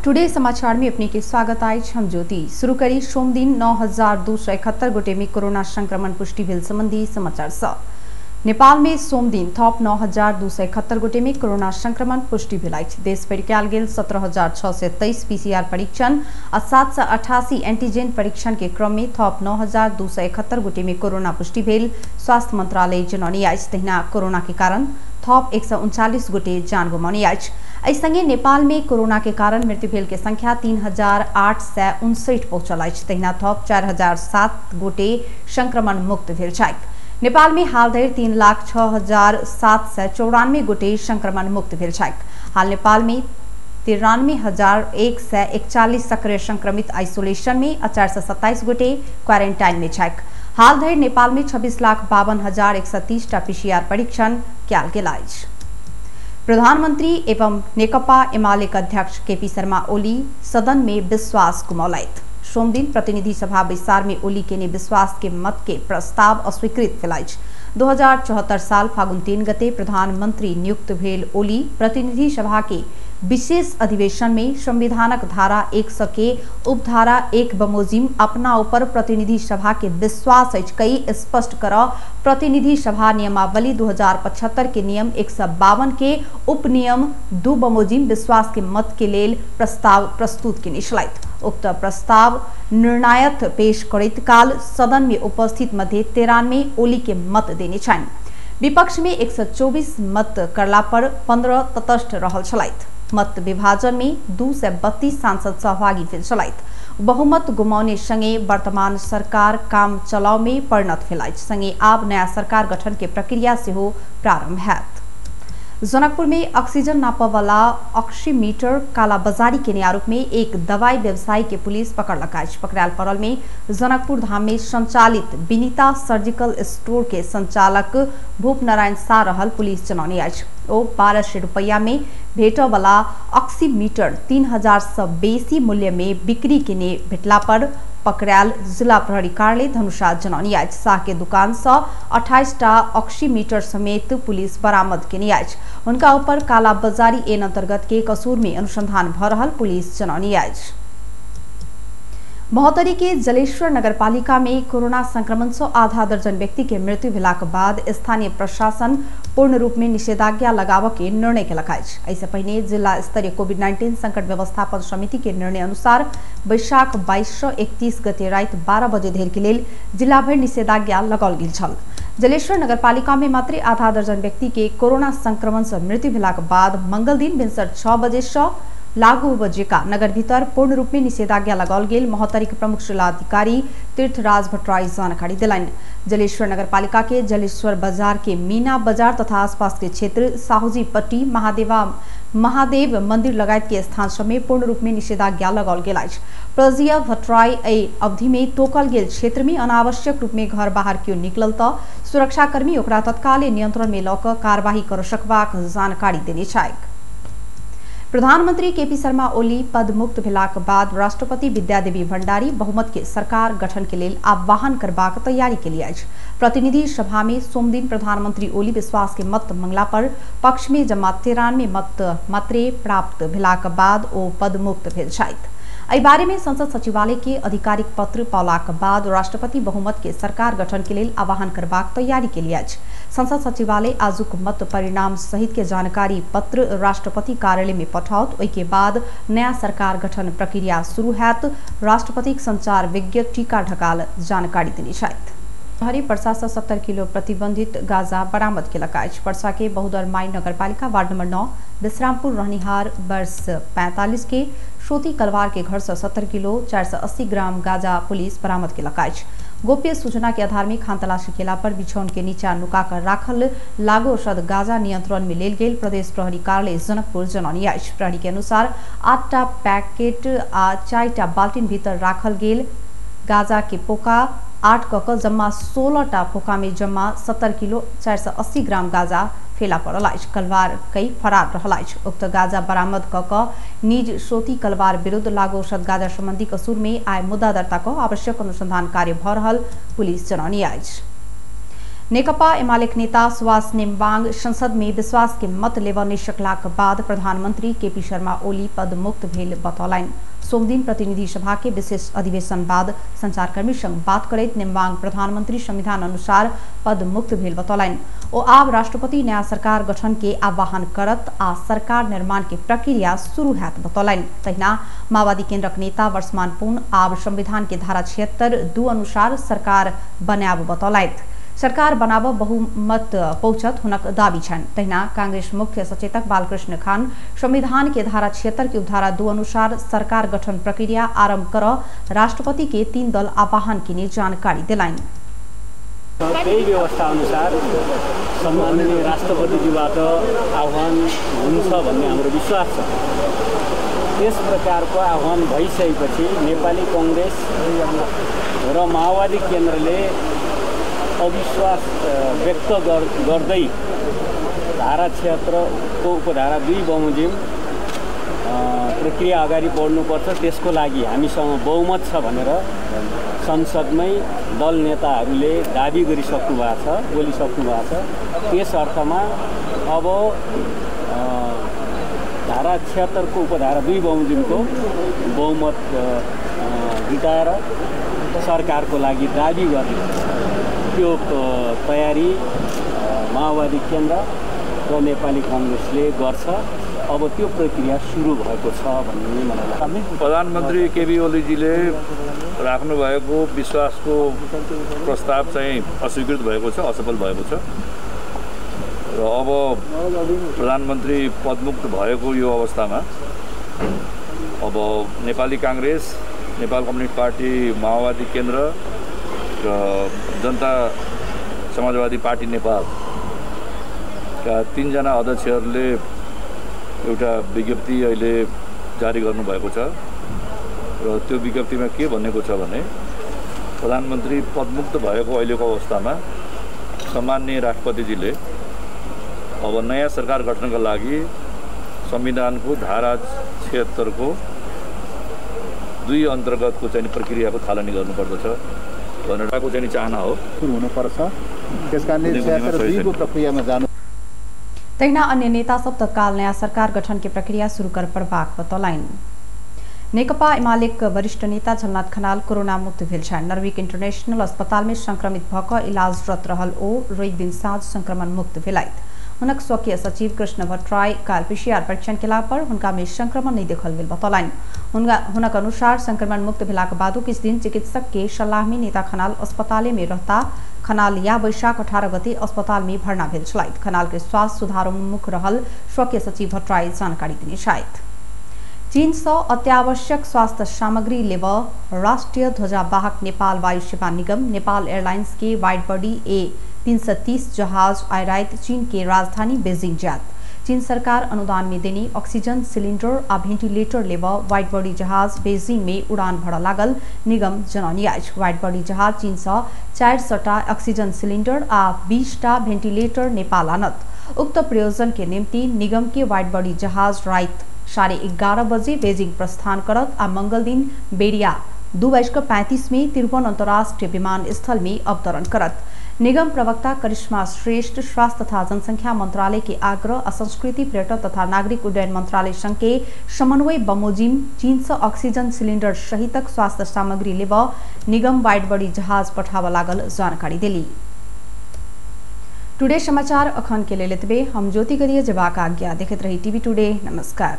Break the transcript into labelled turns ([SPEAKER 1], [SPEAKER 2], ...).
[SPEAKER 1] Today समाचार में अपने के स्वागत अछि। हम ज्योति। शुरू करी सोमदिन 9,271 गोटे में कोरोना संक्रमण पुष्टि भेल संबंधी समाचार सँ। नेपाल में सोमदिन थप 9,271 गोटे में कोरोना संक्रमण पुष्टि भेल अछि। देशभरि कयल गेल 17,623 पीसीआर परीक्षण आ 788 एंटीजन परीक्षण के क्रम में थप 9,271 गोटे में कोरोना पुष्टि भेल स्वास्थ्य मंत्रालय जनौने अछि। तहिना कोरोना के कारण थप 139 गोटे जान गुमाउने अछि। एहि संगे नेपाल में कोरोना के कारण मृत्यु भेल के संख्या 3,859 पहुंचल अछि। तहिना थप 4,007 गोटे संक्रमण मुक्त भेल छथि। नेपाल में हाल धरि 3,06,794 गोटे संक्रमण मुक्त भेल छथि। हाल नेपाल में 93,141 सक्रिय संक्रमित आइसोलेशन में आ 427 गोटे क्वारेंटाइन में छथि। हाल धरि नेपाल में 26,52,130 टा पीसीआर परीक्षण कयल गेल अछि। प्रधानमंत्री एवं नेकपा एमाले के अध्यक्ष केपी शर्मा ओली सदन में विश्वास गुमौलथि। सोमदिन प्रतिनिधि सभा बैसार में ओली के विश्वास के मत के प्रस्ताव अस्वीकृत भेल अछि। 2074 साल फागुन 3 गते प्रधानमंत्री नियुक्त भेल ओली प्रतिनिधि सभा के विशेष अधिवेशन में संविधानक धारा 100 के उपधारा 1 बमोजिम अपना ऊपर प्रतिनिधि सभा के विश्वास अछि कई स्पष्ट कर प्रतिनिधि सभा नियमावली 2075 के नियम 152 के उपनियम 2 बमोजिम विश्वास के मत के लेल प्रस्ताव प्रस्तुत केने छलथि। उक्त प्रस्ताव निर्णायक पेश करैत काल सदन में उपस्थित मध्ये 93 ओली के मत देने छनि। विपक्ष में 124 मत करला पर 15 तटस्थ रहल छलथि। मत विभाजन में 232 सांसद सहभागी भेल छलथि। बहुमत गुमाउने संगे वर्तमान सरकार काम चलाव में परिणत भेल अछि। संगे आब नया सरकार गठन के प्रक्रिया सेहो प्रारंभ हैत। जनकपुर में ऑक्सीजन नापवाला ऑक्सीमीटर कालाबाजारी के आरोप में एक दवाई व्यवसायी के पुलिस पकड़लक अछि। पकड़ायल पड़ल में जनकपुर धाम में संचालित विनीता सर्जिकल स्टोर के संचालक भूप नारायण शाह रहल पुलिस जनौने अछि। ओ 1200 रुपया में भेटवाला ऑक्सीमीटर 3,000 से बेसी मूल्य में बिक्री केने भेटला पर पकड़ायल जिला प्रहरी कार्यालय धनुषा जनौने अछि। शाह के दुकान से 28 टा ऑक्सीमीटर समेत पुलिस बरामद केने अछि। हुनका ऊपर कालाबाजारी एन अंतर्गत के कसूर में अनुसंधान भ रहल पुलिस जनौने अछि। महोत्तरी के जलेश्वर नगरपालिका में कोरोना संक्रमण से आधा दर्जन व्यक्ति के मृत्यु भेलाक बाद स्थानीय प्रशासन पूर्ण रूप में निषेधाज्ञा लगाव के निर्णय केलक अछि। एहिसँ पहिने जिला स्तरीय कोविड-19 संकट व्यवस्थापन समिति के निर्णय अनुसार वैशाख 22 से 31 गते राति 12 बजे धरि के लेल जिला भरि निषेधाज्ञा लगाओल गेल छल। जलेश्वर नगरपालिका में मात्र आधा दर्जन व्यक्ति के कोरोना संक्रमण से मृत्यु भेलाक बाद मंगल दिन भिनसर 6 बजे से लागू बजेका नगर भीतर पूर्ण रूप में निषेधाज्ञा लगाओल गेल महोत्तरी के प्रमुख जिलाधिकारी तीर्थराज भट्टराई जानकारी दिलनि। जलेश्वर नगरपालिका के जलेश्वर बाजार के मीना बाजार तथा आसपास के क्षेत्र साहुजी पट्टी महादेव मंदिर लगायत के स्थान सब में पूर्ण रूप में निषेधाज्ञा लगाओल गेल अछि। प्रजिया भट्टराई एहि अवधि में टोकल गेल क्षेत्र में अनावश्यक रूप में घर बाहर केओ निकलल तऽ सुरक्षाकर्मी ओकरा तत्काले नियंत्रण में लऽ कऽ कार्यवाही कर सकबाक जानकारी देने छथि। प्रधानमंत्री केपी शर्मा ओली पदमुक्त भेलाक बाद राष्ट्रपति विद्यादेवी भण्डारी बहुमत के सरकार गठन के लेल आह्वान करबाक तैयारी केली अछि। प्रतिनिधि सभा में सोमदिन प्रधानमंत्री ओली विश्वास के मत मंगला पर पक्ष में जमा 93 मत मात्रे प्राप्त भेलाक बाद ओ पदमुक्त भेल छथि। एहि बारे में संसद सचिवालय के आधिकारिक पत्र पालाक बाद राष्ट्रपति बहुमत के सरकार गठन के लेल आह्वान करबाक तैयारी केली अछि। संसद सचिवालय आजुक मत परिणाम सहित के जानकारी पत्र राष्ट्रपति कार्यालय में पठाओत। ओहि के बाद नया सरकार गठन प्रक्रिया शुरू हैत। राष्ट्रपतिक संचार विज्ञ टीका ढकाल जानकारी देने छथि। प्रहरी पर्सा से 70 किलो प्रतिबंधित गांजा बरामद केलक अछि। पर्सा के बहुदरमाई नगरपालिका वार्ड नंबर 9 विश्रामपुर रहनिहार वर्ष 45 के श्रोती कलवार के घर से 70 किलो 480 ग्राम गांजा पुलिस बरामद केलक अछि। गोप्य सूचना के आधार में खानतलाशी केला पर बिछौन के नीचा नुका कर राखल लागू औषध गांजा नियंत्रण में लेल गेल प्रदेश प्रहरी कार्यालय जनकपुर जनौने अछि। प्रहरी के अनुसार 8टा पैकेट आ 4टा बाल्टीन भीतर राखल गेल गांजा के पोका 8 क जम्मा 16टा पोका में जम्मा 70 किलो 480 ग्राम गांजा फेला पड़ल अछि। कलवार कई फरार रहल अछि। उक्त गांजा बरामद क निज सोती कलवार विरुद्ध लागू औषध गांजा संबंधी कसूर में आय मुद्दा दर्ता क आवश्यक अनुसंधान कार्य भ रहल पुलिस जनौने अछि। नेकपा एमालेक नेता सुभाष नेम्बाङ संसद में विश्वास के मत लेबऽ नहि सकलाक बाद प्रधानमंत्री केपी शर्मा ओली पद मुक्त भेल बतौलनि। सोमदिन प्रतिनिधि सभा के विशेष अधिवेशन बाद संचारकर्मी संग बात करैत नेम्बाङ प्रधानमंत्री संविधान अनुसार पद मुक्त भेल बतौलनि। ओ आब राष्ट्रपति नया सरकार गठन के आह्वान करत आ सरकार निर्माण के प्रक्रिया शुरू हैत बतौलनि। तहिना माओवादी केंद्रक नेता वर्षमान पुन आब संविधान के धारा 76(2) अनुसार सरकार बनायब बतौलथि। सरकार बनाब बहुमत पहुंचत हुनक दावी छनि। तहिना कांग्रेस मुख्य सचेतक बालकृष्ण खान संविधान के धारा 76 के उपधारा 2 अनुसार सरकार गठन प्रक्रिया आरंभ कर राष्ट्रपति के 3 दल आह्वान केने जानकारी देलनि।
[SPEAKER 2] त्यही व्यवस्था अनुसार सम्माननीय राष्ट्रपतिज्यूबाट आह्वान हुन्छ भन्ने हाम्रो विश्वास छ। त्यस प्रकारको आह्वान भइसकेपछि नेपाली कांग्रेस र माओवादी केन्द्रले अविश्वास व्यक्त गर्दै धारा 76 को उपधारा 2 बमोजिम प्रक्रिया अगाडि बढ्नुपर्छ, त्यसको लागि हामीसँग बहुमत छ भनेर संसदमै दल नेताहरूले दाबी गरिसक्नु भएको छ, बोलिसक्नु भएको छ। त्यस अर्थमा अब धारा 76 को उपधारा 2 बमोजिमको बहुमत जुटाएर सरकारको लागि दाबी गर्ने त्यो तयारी माओवादी केन्द्र र नेपाली कांग्रेसले गर्छ। अब त्यो प्रक्रिया सुरु भएको छ भन्ने मलाई लाग्छ।
[SPEAKER 3] प्रधानमन्त्री केपी ओलीजीले राख्नुभएको विश्वासको प्रस्ताव चाहिँ अस्वीकृत भएको छ, असफल भएको छ र अब प्रधानमन्त्री पदमुक्त भएको यो अवस्थामा अब नेपाली कांग्रेस, नेपाल कम्युनिस्ट पार्टी, माओवादी केन्द्र र जनता समाजवादी पार्टी नेपालका 3 जना अध्यक्षहरूले एउटा विज्ञप्ति अहिले जारी गर्नुभएको छ र त्यो विज्ञप्तिमा के भनेको छ भने प्रधानमन्त्री पदमुक्त भएको अहिलेको अवस्थामा सम्माननीय राष्ट्रपतिजीले अब नयाँ सरकार गठनका लागि संविधानको धारा 76 को 2 अन्तर्गतको चाहिँ प्रक्रियाको थालनी गर्नुपर्दछ भनेर चाहिँ चाहना हो
[SPEAKER 4] हुनुपर्छ। त्यसकारणले 76(2) को प्रक्रियामा जानु।
[SPEAKER 1] तहिना अन्य नेता सब तत्काल नयाँ सरकार गठन के प्रक्रिया शुरू कर पड़बाक बतौलनि। नेकपा एमालेक वरिष्ठ नेता झलनाथ खनाल कोरोना मुक्त भेल छनि। नर्विक इंटरनेशनल अस्पताल में संक्रमित भऽ कऽ इलाजरत रहल ओ रवि दिन साँझ संक्रमण मुक्त भेलथि। हुनक स्वकीय सचिव कृष्ण भट्टराई काल्हि पीसीआर परीक्षण केला पर हुनका में संक्रमण नहीं देखल गेल बतौलनि। हुनक अनुसार संक्रमण मुक्त भेलाक बादो किछु दिन चिकित्सक के सलाह में नेता खनाल अस्पताले में रहता। खनाल या वैशाख 18 गते अस्पताल में भर्ना भेल छलथि। खनाल के स्वास्थ्य सुधारोन्मुख रहल स्वकीय सचिव भट्टराई जानकारी देने छथि। चीन से अत्यावश्यक स्वास्थ्य सामग्री लेब राष्ट्रीय ध्वजावाहक नेपाल वायु सेवा निगम नेपाल एयरलाइंस के वाइड बॉडी A330 जहाज आइ राति चीन के राजधानी बीजिंग जायत। चीन सरकार अनुदान में देने ऑक्सीजन सिलिंडर आ वेंटिलेटर लेब वाइड बॉडी जहाज बीजिंग में उड़ान भरऽ लागल निगम जनौनी अछि। वाइड बॉडी जहाज चीन से 400 टा ऑक्सीजन सिलिंडर आ 20 टा वेंटिलेटर नेपाल आनत। उक्त प्रयोजन के निम्ति निगम के वाइड बॉडी जहाज राति 11:30 बजे बीजिंग प्रस्थान करत आ मंगल दिन बेरिया 2:35 में त्रिभुवन अंतर्राष्ट्रीय विमानस्थल में अवतरण करत। निगम प्रवक्ता करिश्मा श्रेष्ठ स्वास्थ्य तथा जनसंख्या मंत्रालय के आग्रह आ संस्कृति पर्यटन तथा नागरिक उड्डयन मंत्रालय संघ के समन्वय बमोजिम चीन से ऑक्सीजन सिलिंडर सहितक स्वास्थ्य सामग्री लेब निगम वाइड बॉडी जहाज पठाबऽ लागल जानकारी देली। टुडे समाचार अखन के लेल एतबे। हम ज्योति करिए जबाक आज्ञा। देखैत रही टीवी टुडे। नमस्कार।